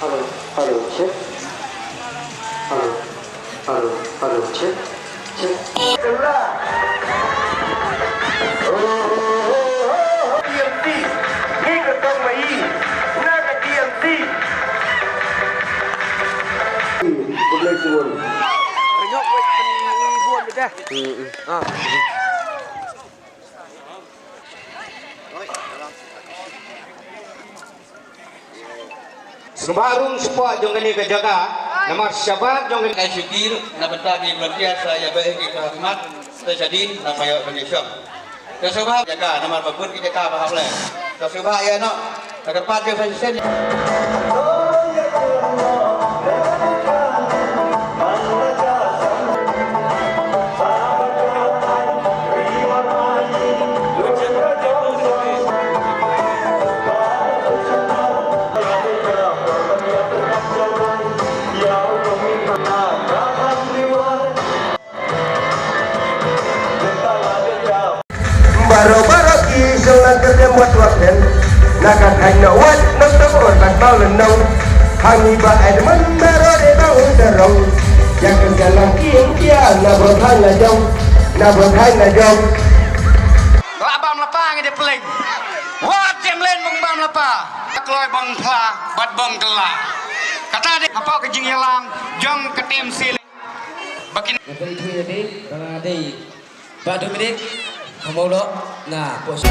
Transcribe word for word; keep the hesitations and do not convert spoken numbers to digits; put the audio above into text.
Hello, hello, check. Hello, hello, hello, check, check. T M C, ngi ka tong ma i, na ka T M C. Khublei shibun. Ringok wei kan i buan bida. Hmm, hmm. Ah. Sngewbha rung spot jong kane ka jaka. Namar shabar jong kane ka shuki na bynta ki volunteer sa ïa beh ki ka khmat sa shadien na mayo kane shong. Ka sngewbha jaka namar ba bun ki jaka ba hap leh. Ka sngewbha ïa noh. Ka kyrpad ka sa shisien. Baroh baroh ki sngewlang kyrteng wat wat nen. Na ka thaiñ na wat na tang or ka tau lenong. Hangi ba ai demen baroh de bang un terong. Ïa ka jalan ki ïa na baroh thaiñ na jong. Na baroh thaiñ na jong. Lah bam lapa ngi de pleng. Wat jem len bang bam lapa. Kloi bang phla bad bang kela. Kata dei hapoh ka jingïalang jong ka T M C. Ba kin Nga pynithuh ïa phi ba nga dei Bah Dominic, ha Mawlok, na post.